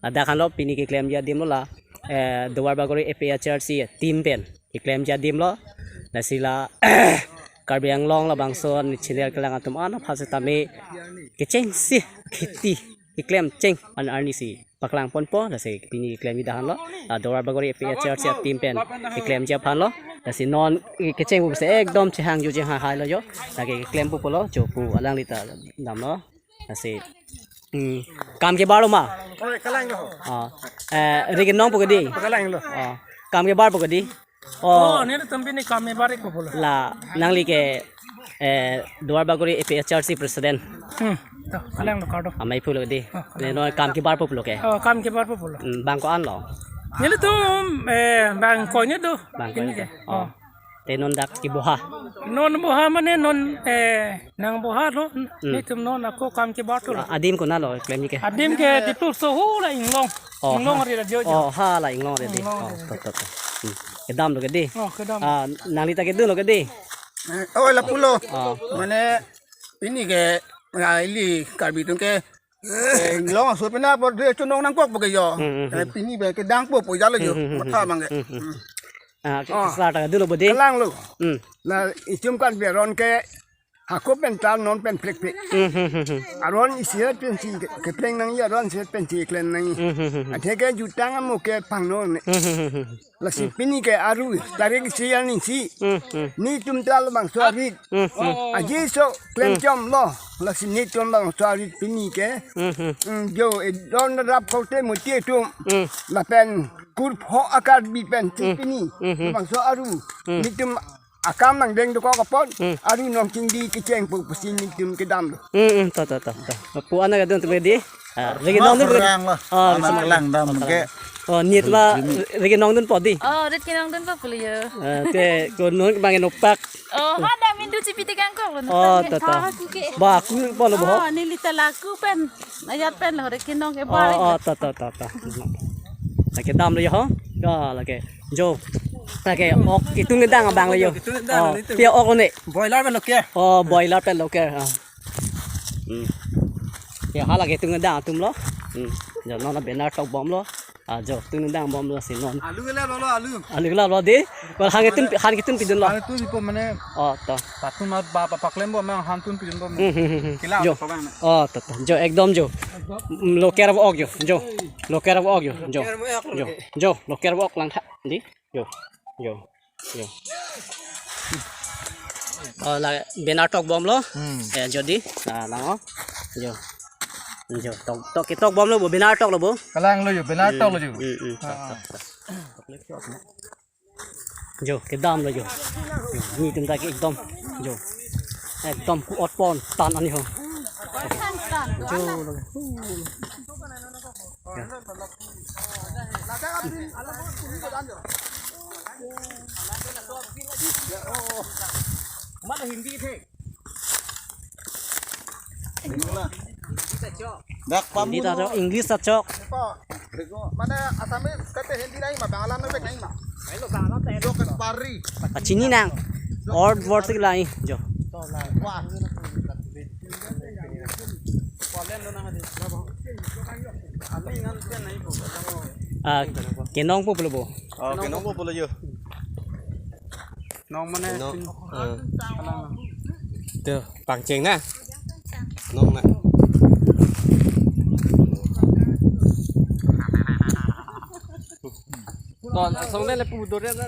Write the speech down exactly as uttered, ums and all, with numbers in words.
Ladak anlo pini keklemji adim lo la, eh, Duarbagori A P H L C team pen keklemji adim lo. Lasi la Karbi Anglong labangso channel kelang atum an aphan setame kechengsi kheti keklem cheng an arnisi paklang ponpo, lasi pini keklemji dak anlo, ah, Duarbagori A P H L C team pen keklemji aphan lo. Lasi non kecheng pusi ekdom chehang jo chehang hai lo jo. Lake keklem pu pulo jo pu alangli ta damlo. Lasi, hmm, kam kebar lo ma? Oi, kalang lo. Ah, eh, Rike Nong pu ke dei? Kalang lo. Ah, kam kebar pu ke dei? Oh, oh, nelitum pini kam kebar ikpo pulo. La nangli ke, eh, Duarbagori A P H L C president. Hmm, to, kalang lo kado. Amei pulo dei. Oh, kalang. Ne non kam kebar pu pulo ke? Oh, kam kebar pu pulo. Hmm, bang ko-an lo? Nelitum, eh, bang ko-an do. Bang ko-an ini do. Ke. Oh. Oh. Te non dak keboha? Non boha mane non, eh, nangboha lo. Hmm. Nelitum non ako kam kebar tu lo. Ah, adim konat lo klemji ke? Adim ke Diphu Sohu la Inglong. Oh, Inglong ha. Area radio jo. Oh, ha la Inglong area dei. Inglong. Oh, area to, to, to. Hmm. Kedam lo ke dei? Oh, kedam. Ah, nangli ta kedun lo ke dei? Eh, oh, lapulo. Ah. Mane pini ke, ah, ili Karbi atum ke, eh, Inglong aso pina por de chunong nangkok pu ke jo. Hmm, hmm, hmm. Eh, pini pen kedang po po jalo jo. Hmm, hmm, hmm, matha hmm, mang ke. Hmm, hmm. Hmm. Ah, ke, oh, keselar ta kedun lo bo dei? Kalang lo. Hmm. La itum kan biaron ke hako pen tal non pen plek plek. Hmm, hmm, hmm, hmm. Aron isi pensi ke, kepleng nangji, aron isi pensi keklem nangji. Hmm, hmm, hmm, hmm. Athe ke jutang amo ke pangno ne. Hmm, hmm, hmm, hmm. Lasi, hmm, pini ke aru, tarik isi arni isi. Hmm, hmm. Nelitum ta labangso arit. Hmm, hmm. Aji so klem, hmm, chom lo. Lasi nelitum labangso arit pini ke. Hmm, hmm. Hmm, jo, eh, don rap kote muti atum. Hmm. Lapen kurpho a-Karbi pen si, hmm, pini. Hmm, hmm. Labangso aru. Hmm. Nelitum akam nangdeng dokok apot, hmm, aru nong chingdi kecheng pu pusi nelitum kedam lo. Hmm, hmm, to, to, to, to. Pu ana kedun atum ke dei? Ah, Rike Nong dun pu ke? Rang lo. Oh, Rike Nong. Kalang dam ke. Oh, nelitum Rike Nong dun po dei? Oh, Rike Nong dun po pulo jo. Eh, te ko non bang eno pak. Oh, ha dam indu chipi tikang ko lo. Oh, to, to. Ah, aku ke. Ba, aku po lo bo. Oh, neli ta la aku pen. Ajat pen lo Rike Nong kebar. Oh, oh, to, to, to, to. Lake dam lo jo ho. Jo, lake. Jo. Lake ok itum kedang abang lo jo. Itum kedang, oh, itum. Pia ok lo ne? Boiler pen loker. Oh, boiler pen loker. Ah. Hmm. Ya, hala ke itum kedang atum lo. Hmm. Jo, non banner tok bom lo. Ah, jo, itum kedang bom lo si non. Alu ke la lo, alu. Alu ke la lo dei. Wal hang itum, hang itum pidun lo. Hang itum pipo mane. Oh, to. Patun ma ba, ba paklem bo mang hang itum pidun bo. Hmm, hmm, hmm, hmm. Kila jo. Ko bang na. Oh, to, to. Jo, ekdom jo. Mm, loker vo ok jo. Jo. Loker vo ok jo. Jo. Loker vo ok. Jo. Jo, loker vo ok lang tha. Dei. Jo. Jo. Jo. Oh, la banner tok bom lo. Hmm. Eh, jo dei. Ah, lang o. Jo. Jo. Tok, tok, ketok bom lo bo, banner tok lo bo. Kalang lo jo, banner tok lo jo. Hmm, hmm, hmm. Tok, ah, tok, tok. Jo, kedam lo jo. Jo, nelitum ta ke ekdom. Jo. Ekdom ku-ot pon tan ani ho. Jo lo. Ya. Mana Hindi the? Dak Hindi ta chok, English ta chok. Mane Assamese kate Hindi nahi ma, Bangla nahi nahi ma. Jo ke pari. Pachini nang. Word word sik lai jo. Wah. Ah, Kenong pu pulo bo. Oh, Kenong pu pulo jo. Nong mane. Nong, eh. Alang. Tuh, pangcheng na. Nong na. Ton, asong le le pu dore na.